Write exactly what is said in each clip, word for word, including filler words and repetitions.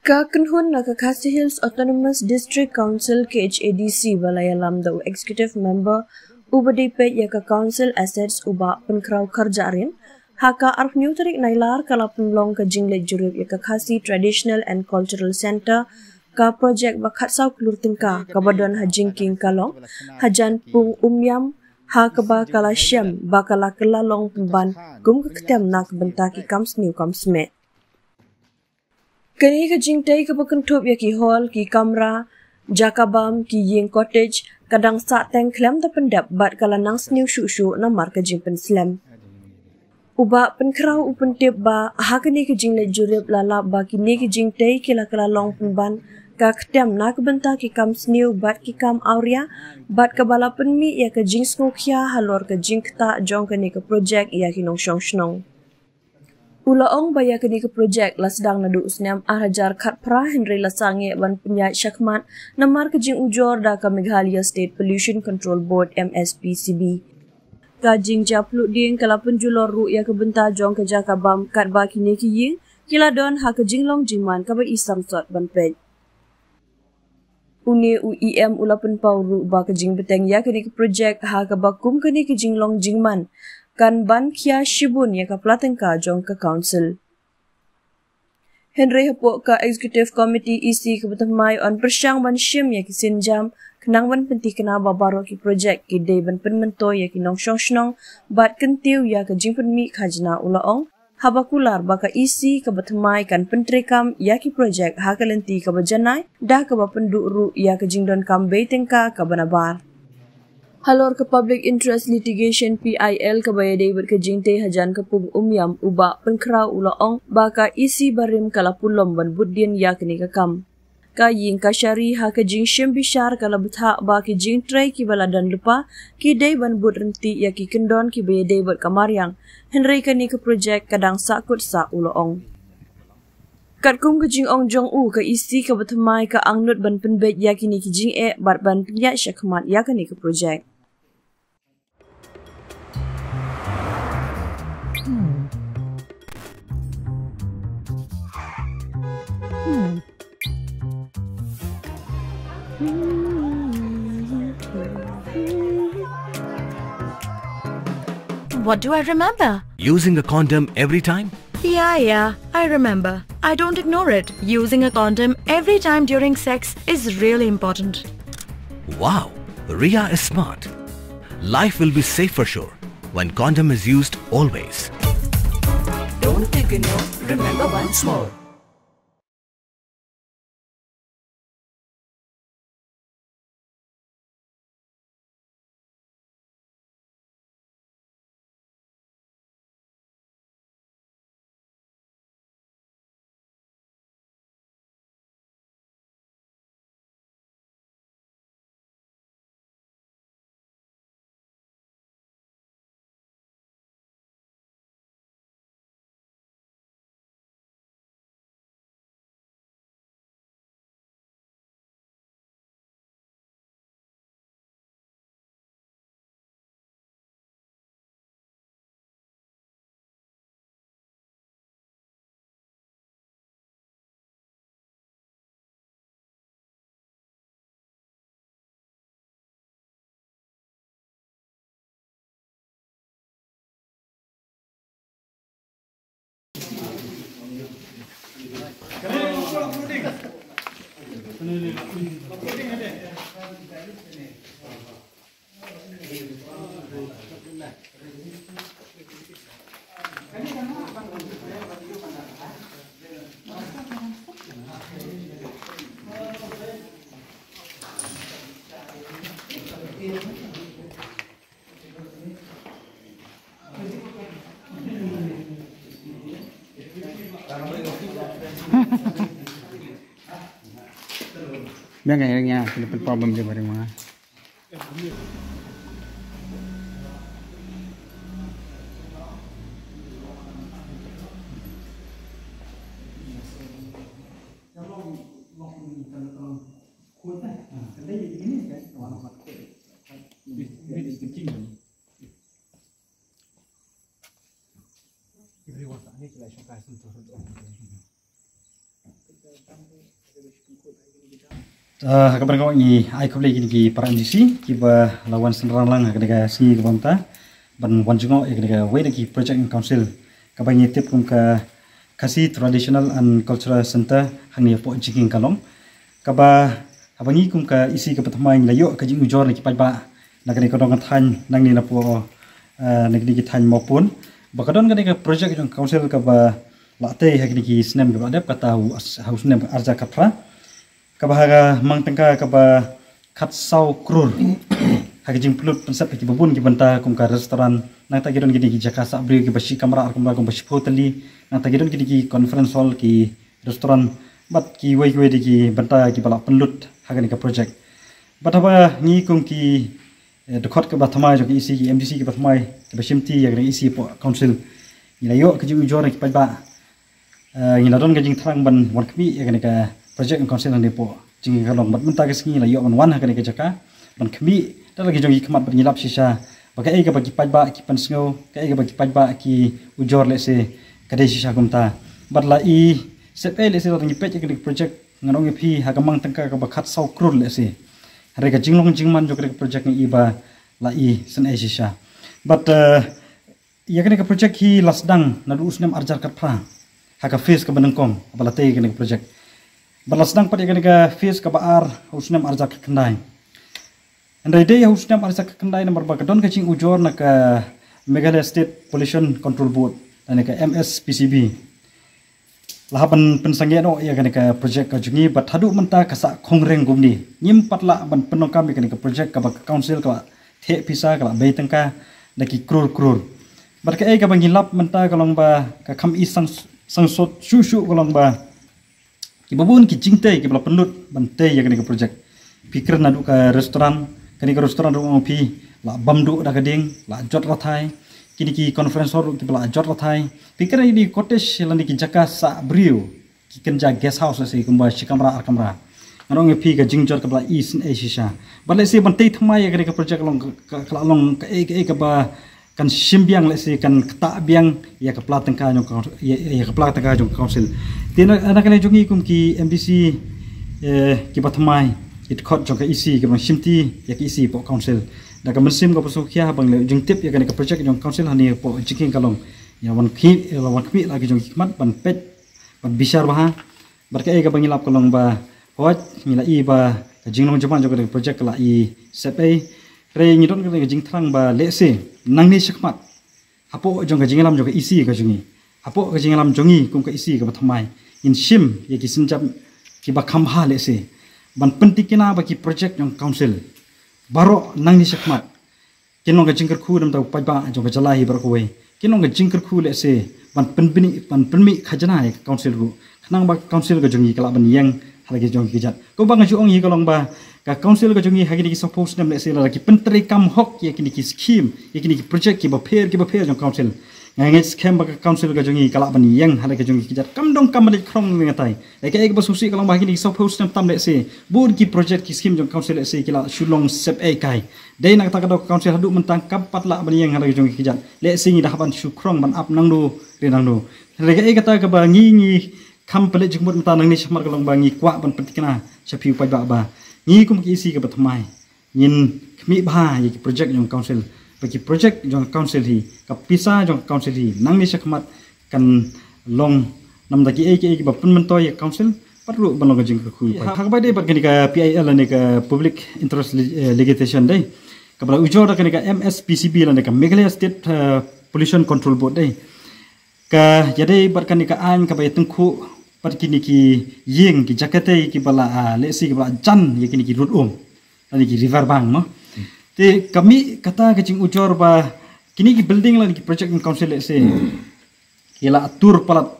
Ka kynhun na ka Khasi Hills Autonomous District Council, K H A D C, ba la ïalam da u Executive Member uba dei peit ïa ka Council Assets, u Bah Pynkhraw Kharjahrin, ha ka arphew tarik Nailar ka la pynlong ka jingleit jurip ïa ka Khasi Traditional and Cultural Centre, ka projek ba khatsaw klur tyngka kaba don ha Jingkieng Kalong, hajan Pung Umiam, ha kaba ka la shem ba ka la kylla long pynban kum ka ktem na ka bynta ki kam sniew kam smeh. Kane ka jingtei kaba kynthup ïa ki hall, ki kamra, jaka bam, ki ïing cottage, ka dang sah teng khlem da pyndep bad ka la nang sniew shuh shuh namar ka jingpynslem. U Bah Pynkhraw u pyntip ba ha kane ka jingleit jurip la lap ba kine ki jingtei ki la kylla long pynban ka ktem na ka bynta ki kam sniew bad ki kam awria, bad kaba la pynmih ïa ka jingsngewkhia halor ka jingktah jong kane ka projek ïa ki nongshong shnong. U la ong ba ïa kane ka projek la sdang naduh u snem ar hajar khatphra, hynrei la sangeh ban pynïaid shakhmat namar ka jingujor da ka Meghalaya State Pollution Control Board, M S P C B. Ka jingjia phluh dieng ka la pynjulor ruh ïa ka bynta jong ka jaka bam, katba kine ki ïing ki la don ha ka jinglong jingman kaba i sangsot ban peit. Une u E M u la pynpaw ruh ba ka jingbteng ïa kane ka projek ha kaba kum kane ka jinglong jingman kan ban khia shibun ïa ka pla tyngka jong ka council. Hynrei hapoh ka Executive Committee, E C kaba thymmai yn pyrshang ban shim ïa ki sienjam khnang ban pynthikna ba baroh ki projek ki dei ban pynmyntoi ïa ki nongshong shnong bad kyntiew ïa ka jingpynmih khajna, u la ong, haba kular ba ka E C kaba thymmai kan pyntreikam ïa ki projek ha ka lynti kaba janai, da kaba pynduh ruh ïa ka jingdonkam bei tyngka kaba nabar. Halor ka Public Interest Litigation, P I L, kaba ïadei bad ka jingtei hajan ka Pung Umiam, u Bah Pynkhraw u la ong ba ka E C barim ka la pynlong ban bud dien ïa kane ka kam. Ka ïing kashari ha ka jingshim bishar ka la bthah ba ki jingtrei kiba la don lypa ki dei ban bud ryntih ïa ki kyndon kiba ïadei bad ka mariang, hynrei kane ka projek ka dang sahkut sah, u la ong. Katkum ka jingong jong u, ka E C kaba thymmai ka angnud ban pynbeit ïa kine ki jingeh bad ban pynïaid shakhmat ïa kane ka projek. What do I remember? Using a condom every time? Yeah, yeah, I remember. I don't ignore it. Using a condom every time during sex is really important. Wow, Ria is smart. Life will be safe for sure when condom is used always. Don't ignore, remember once more. Biang ka ring ya, kena pun problem je bareng mah. Uh, ha kaba ngi ai khublei kine ki para M D C kiba la wan synran lang ha kane ka sngi kaba mynta ban wan jngoh ïa kane kawei na ki project jong council kaba ngi tip kum ka Khasi Traditional and Cultural Center hangne hapoh Jingkieng Kalong, kaba haba ngi kum ka E C kaba thymmai ngi la ïoh ka jingujor na ki paidbah na kane ka dong ka thaiñ nangne napoh, uh, na kine ki thaiñ Mawpun ba ka don kane ka project jong council kaba la tei ha kine ki snem kiba la dep, kata ha u as-, ha u snem arhajar khatphra, kaba ha ka mang tyngka kaba khatsaw klur ha ka jingpynlut pynsep ha kiba bun ki bynta kum ka restaurant, nangta ki don kine ki jaka sah briew kiba shi kamra ar kamra kumba shiphew tylli, nangta ki don kine ki conference hall, ki restaurant bad kiwei kiwei de ki bynta kiba la pynlut ha kane ka project. Bad haba ngi kum ki, eh, dkhot kaba thymmai jong ka E C, ki M D C kiba thymmai kiba shimti ïa kane ka E C hapoh council, ngi la ïoh ka jingujor na ki paidbah. Eh, ngi la don ka jingthrang ban wan khmih ïa kane ka project jong council hangne hapoh Jingkieng Kalong, bad mynta ka sngi la ïoh ban wan ha kane ka jaka ban khmih da la ki jong ki khmat bad ngi lap shisha ba kaei kaba ki paidbah ki pynsngew, kaei kaba ki paidbah ki ujor lehse ka dei shisha kumta. Bad la i sep ei lehse la ngi peit ïa kane ka project, ngan ong ïa phi, ha ka mang tyngka kaba khatsaw klur lehse, hynrei ka jinglong jingman jong kane ka project ngi i ba la i sep ei shisha. Bad, eh, ïa kane ka project hi la sdang naduh u snem arhajar khatphra ha ka phase kaba nyngkong ba la tei kane ka project. Bad la sdang pat ïa kane ka phase kaba ar ha u snem arhajar khatkhyndai. Hynrei dei ha u snem arhajar khatkhyndai namar ba ka don ka jingujor na ka Meghalaya State Pollution Control Board lane ka M S P C B la hap ban pynsangeh noh ïa kane ka project ka jong ngi, bad haduh mynta ka sah khongreng kumne. Ngim pat lah ban pyndonkam ïa kane ka project kaba ka council ka la theh pisa, ka la bei tyngka da ki klur klur. Bad kaei kaba ngi lap mynta ka long ba ka kham i sang, sangsot shuh shuh ka long ba kiba bun ki jingtei kiba la pynlut ban tei ïa kane ka project. Phi kren naduh ka restaurant, kane ka restaurant ruh ong phi la bam duh da ka ding, la jot rathai. Kine ki conference hall ruh kiba la jot rathai. Phi kren ïa kine ki cottage lane ki jaka sah briew, ki kynja guest house lehse kumba shi kamra ar kamra. Ngan ong ïa phi ka jingjot kaba la i sep ei shisha. Bad lehse ban tei thymmai ïa kane ka project long ka, ka, ka la long kaei kaei kaba kan shim biang lehse kan ktah biang ïa ka pla tyngka jong ka, ïa, ïa ka pla tyngka jong ka council. Te na, na kane jong ngi kum ki M D C, eh, kiba thymmai, ki dkhot jong ka E C kiba shimti ïa ka E C hapoh council, da ka mynsiem kaba sngewkhia ba ngi la ïoh jingtip ïa kane ka project jong council hangne hapoh Jingkieng Kalong. Ïa wan khmih, ïa wan khmih la ki jong ki khmat ban peit, ban bishar bha. Bad kaei kaba ngi lap ka long ba hooid ngi la i ba ka jinglong jingman jong ka project ka la i sep ei. Hynrei ngi don ka jingthrang ba lehse nangne shakhmat hapoh jong ka jingïalam jong ka E C ka jong ngi, hapoh ka jingïalam jong ngi kum ka E C kaba thymmai, ngin shim ïa ki sienjam kiba kham bha lehse ban pyntikna ba ki project jong council baroh nangne shakhmat kin long ka jingkyrkhu na ka bynta u paidbah jong ka jylla hi baroh kawei. Kin long ka jingkyrkhu lehse ban pynbni, ban pynmih khajna ïa ka council ruh, khnang ba ka council ka jong ngi ka lah ban ïeng ha la ki jong ki kjat. Kumba nga ju ong hi ka long ba ka council ka jong ngi ha kine ki sawphew snem lehse la ki pyntreikam hok ïa kine ki scheme, ïa kine ki project kiba pher kiba pher jong council. Nga ngeit skhem ba ka council ka jong ngi ka lah ban ïeng ha la ki jong ki kjat. Kam donkam ban leit khrong ne ngatai. Lehse kaei kaba sngewsih ka long ba ha kine ki sawphew snem tam lehse bun ki project ki scheme jong council lehse ki la shu long sep ei kai. Dei na kata ka daw ka council haduh mynta kam pat lah ban ïeng ha la ki jong ki kjat. Lehse ngi da hap ban shu khrong ban ap nangno re nangno. Hynrei kaei kata kaba ngi, ngi kham pynleit jingmut mynta nangne shakhmat ka long ba ngi kwah ban pyntikna sha phi u paidbah ba ngi kum ka E C kaba thymmai ngin khmih bha ïa ki project jong council, ba ki project jong council hi, ka pisa jong council hi nangne shakhmat kan long namar da kiei kiei kiba pynmyntoi ïa council, pat ruh ban long ka jingkyrkhu. Ha kaba dei bad kane ka P I L lane ka Public Interest Li-, eh, Litigation dei, kaba la ujor da kane ka M S P C B lane ka Meghalaya State, eh, Pollution Control Board dei, ka ïadei bad kane ka aiñ kaba ïatyngkhuh bad kine ki ïing ki jaka tei kiba la, ah, lehse kiba la jan ïa kine ki rud um lane ki river bank mo. Te ka mih kata ka jingujor ba kine ki building lane ki project jong council lehse ki la tur palat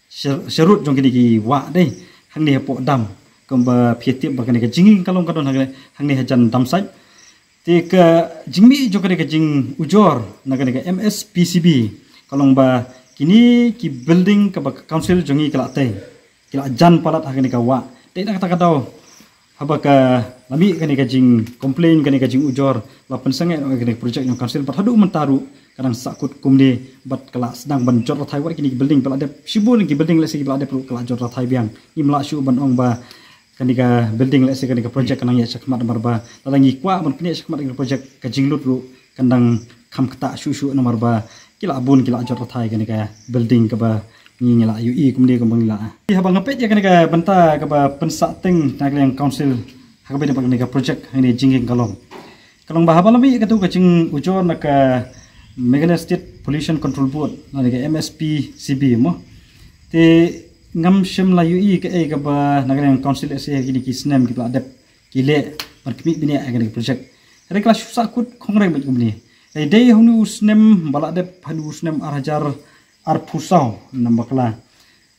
sha-, sharud jong kine ki wah dei, hangne hapoh dam. Kumba phi tip ba kane ka Jingkieng Kalong ka don hangne, hangne hajan dam site. Te ka jingmih jong kane ka jingujor na kane ka M S P C B ka long ba kine ki building kaba ka council jong ngi ka la tei, ki la jan palat ha kane ka wah. Te na kata ka daw Haba ka la mih kane ka jing complain, kane ka jing ujor, la pynsangeh noh kane ka project jong council, bad haduh mynta ruh ka dang sahkut kumne, bad ka la sdang ban jot rathai wat kine ki building ba la dep, shibun ki building lehse ki ba la dep ruh ka la jot rathai biang. Ngim lah shuh ban ong ba kane ka building lehse kane ka project ka nang ïaid shakhmat namar ba lada ngi kwah ban pynïaid shakhmat kane ka project, ka jinglut ruh kan dang kham ktah shuh shuh namar ba ki la bun ki la jot rathai kane ka building kaba ngi ngi la ïohi kumne kumba ngi la. Haba nga peit ïa kane ka bynta kaba pynsah teng na ka liang council ha kaba ïadei bad kane ka project hangne Jingkieng Kalong. Ka long ba haba la mih katu ka jingujor na ka Meghalaya State Pollution Control Board, na ka M S P C B mo. Te ngam shym la ïohi kaei kaba na ka liang council lehse kine ki snem ki ba la dep ki leh ban khmih bniah ïa kane ka project. Hynrei ka la shu sahkut khongrai bad kumne. Hynrei dei ha une u snem ba la dep, ha une u snem ar hajar arphew saw namar ba ka la,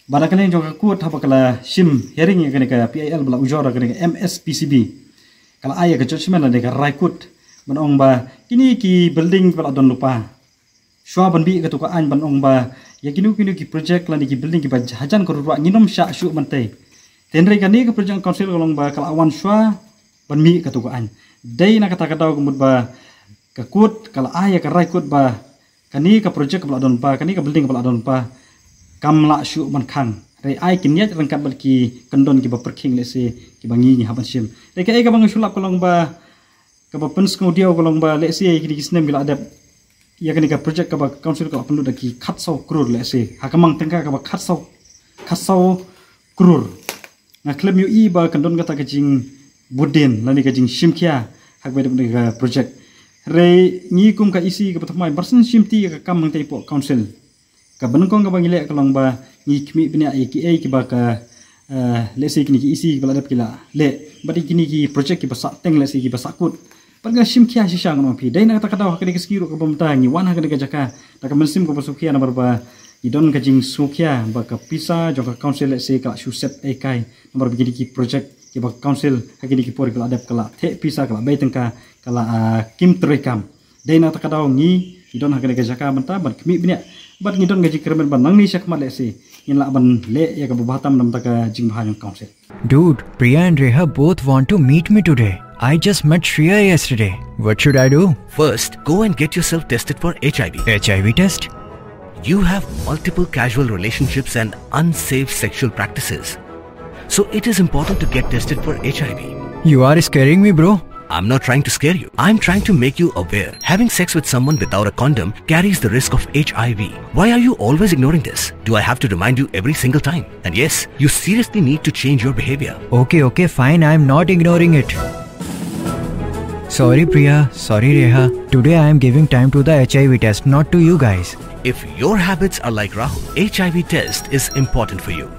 ba na ka liang jong ka court haba ka la shim hearing ïa kane ka P I L ba la ujor ïa kane ka M S P C B, ka la ai ïa ka judgment lane ka rai court ban ong ba kine ki building ba la don lypa, shuwa ban mih katu ka aiñ ban ong ba ïa kino kino ki project lane ki building kiba hajan ka ruh ruh ngin ym shah shuh ban tei. Te hynrei kane ka project council ka long ba ka la wan shuwa ban mih katu ka aiñ. Dei na kata ka daw ka mut ba ka court ka la ai ïa ka rai court ba kane ka project kaba la don lypa, kane ka building kaba la don lypa, kam lah shuh ban khang. Hynrei ai kin ïaid ryngkat bad ki kyndon kiba pyrkhing lehse kiba ngi ngi hap ban shim. Hynrei kaei kaba nga shu lap ka long ba kaba pynsngewdiaw ka long ba lehse ïa kine ki snem ki la dep ïa kane ka project kaba council ka la pynlut da ki khatsaw klur lehse. Ha ka mang tyngka kaba khatsaw, khatsaw klur. Nga khlem ïohi ba kan don kata ka jingbud dien lane ka jingshim khia ha kaba ïadei bad ka project. Hynrei ngi kum ka E C kaba thymmai, ba sngewsih shim ti ïa ka kam hangta hapoh council. Kaba nyngkong kaba ngi leh ka long ba ngi khmih bniah ïa kiei kiba ka, eh, lehse kine ki E C kiba la dep ki la leh, bad ïa kine ki project kiba sah teng lehse kiba sahkut. Bad nga shim khia shisha ngan ong phi. Dei na kata ka daw ha kane ka sngi ruh kaba mynta ngi wan ha kane ka jaka da ka mynsiem kaba sngewkhia namar ba ngi don ka jingsngewkhia ba ka pisa jong ka council lehse ka la shu sep ei kai. Namar ba kine ki project kiba ka council ha kine ki por ki la dep ka la theh pisa, ka la bei tyngka, ka la, ah, kim treikam. Dei na kata ka daw ngi, ngi don ha kane ka jaka mynta ban khmih bniah. Bad ngi don ka jingkyrmen ba nangne shakhmat lehse ngin lah ban leh ïa kaba bha tam namar ka jingbha jong council. Dude, Priya and Reha both want to meet me today. I just met Shreya yesterday. What should I do? First, go and get yourself tested for H I V. H I V test? You have multiple casual relationships and unsafe sexual practices. So it is important to get tested for H I V. You are scaring me, bro. I'm not trying to scare you. I'm trying to make you aware. Having sex with someone without a condom carries the risk of H I V. Why are you always ignoring this? Do I have to remind you every single time? And yes, you seriously need to change your behavior. Okay, okay, fine. I'm not ignoring it. Sorry, Priya. Sorry, Reha. Today I am giving time to the H I V test, not to you guys. If your habits are like Rahul, H I V test is important for you.